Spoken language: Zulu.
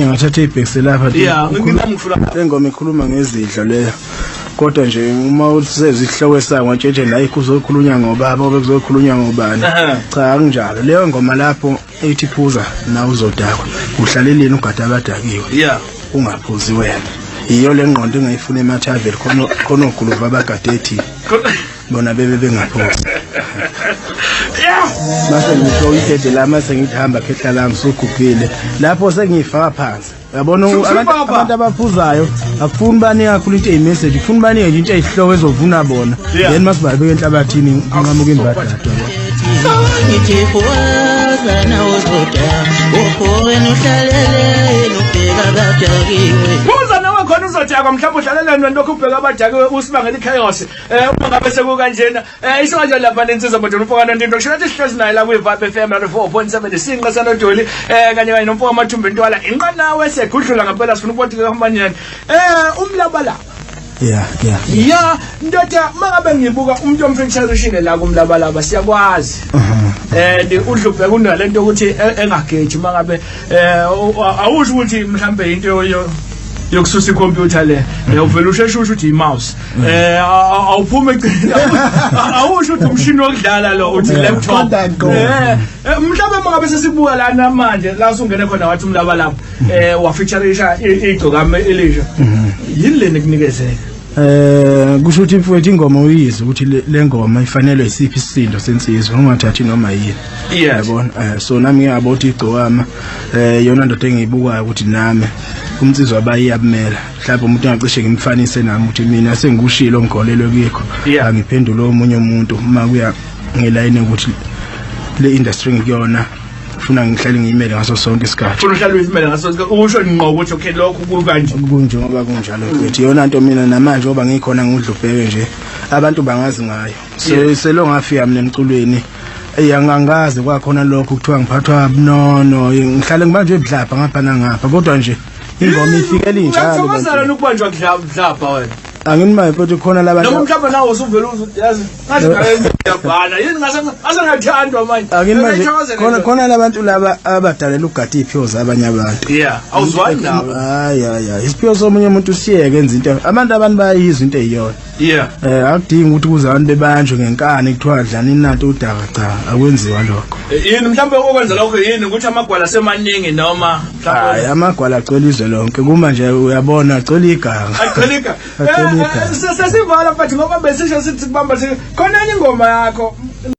Ngathatha ibhekise lapha. Yeah, ngingifuna. Le ngoma ikhuluma ngezidlo leyo. Kodwa nje uma usezwe isihloko sayo ngontshentshe la kuzokhulunywa ngobaba obe kuzokhulunywa ngobani. Cha, akunjalo. Leyo ngoma lapho ethi phuza na uzodakwa. Uhlaleleni ugada abadakiwe. Ungaphuzi wena. Yiyo le ngqondo engayifuna emathaveni, khona khona oguluva abagade ethi bona bebe bengaphuzi. Mase ngisho idede la, mase ngithi hamba khehla lami, sugugile. Lapho sengiyifaka phansi. Uyabona, abantu abaphuzayo akufuni banike kakhulu into eyi-message, kufuni banike nje into eyihloko ezovuna bona. Then masibabeke enhlabathini nqamuka imbadada, yabo. Ngithi phuza na uzodakwa, wena uhlalele ubheka abadakiwe. Phuza nawe khona uzodakwa, mhlawumbe uhlaleleni wena lokhu ubheka abadakiwe, usibangela i-chaos. Uma ngabe sekukanjena, isho kanjani lapha nensizwa bodwa umfo kaNontinto, kusho ukuthi sihlezi naye la kwi-Vibe FM 94.7, isinqa sanodoli, kanye kanye nomfo kaMathumba Ntwala, inqanawe siyagudlula ngempela, sifuna ukubona kuhamba kanjani. Umlabalaba. Yeah. Ya ndoda, mangabe ngibuka umuntu omfeaturishe la kumlabalaba, siyakwazi. And udlubheka unalento ukuthi engageji mangabe awusho ukuthi mhlambe into yokususa ikhompyutha le, uvela usheshe usho ukuthi i-mouse, awuphume eceleni, awusho ukuthi umshini wokudlala lo, uthi laptop. Mhlawumbe mangabe sesibuka lana manje la usungene khona wathi umlabalaba, wafeaturisha igcokama elisha, yini leni kunikezeka? Kusho ukuthi mfowethu, ingoma uyizwe ukuthi le ngoma ifanelwe isiphi isisindo sensizwa, ungathathi noma yini. Yabona, so nami ngiyabo ukuthi igcokama yona ndoda engiyibukayo ukuthi nami umnsizwa abayiyabumela, mhlawumbe umuntu engacishe ngimfanise nami ukuthi mina sengikushilo ngikholelwe kikho. Angiphendule omunye umuntu uma kuya ngelayini ukuthi le industry ngikuyona funa ngihlale ngiyimele ngaso sonke isikhathi. Funa uhlale uyimele ngaso sonke, usho ngqo ukuthi okay, lokhu kukanje. Kunjengoba kunjalo mfethu, iyona nto mina namanje ngoba ngikhona ngudlubheke nje, abantu bangazi ngayo. So selo ngafika mina emculweni, angangazi kwakhona lokho kuthiwa ngiphathwa bunono, ngihlale ngibanjwe budlapha ngapha nangapha, kodwa nje ingoma ifikela injalo. Uyathokozela ukubanjwa kudlapha wena? Anginimaye mfethu, khona labantu Noma mhlawumbe nawe usuvela uzuthi yazi ngathi ngiyabhala yini, ngase ngase ngiyathandwa manje. Angini manje Uyayithokozela khona into? Khona labantu laba abadalela ukugada iy'phiwo zabanye abantu. Yeah, awuzwani nabo. Hayi hayi hayi, isiphiwo somunye umuntu siyeke enza into, abantu bayayizwa into eyiyona. Akudingi ukuthi kuze abantu bebanjwe ngenkani kuthiwa dlani nanto udaka, cha, akwenziwa lokho. Yini mhlawumbe okwenza lokho, yini ukuthi amagwala semaningi noma Hayi, amagwala agcwele izwe lonke kuma nje, uyabona, agcwele iganga. Agcwele iganga. Agcwele iganga. Sesivala mfethu, ngoba besisho sithi kubamba sithi khona enye ingoma yakho.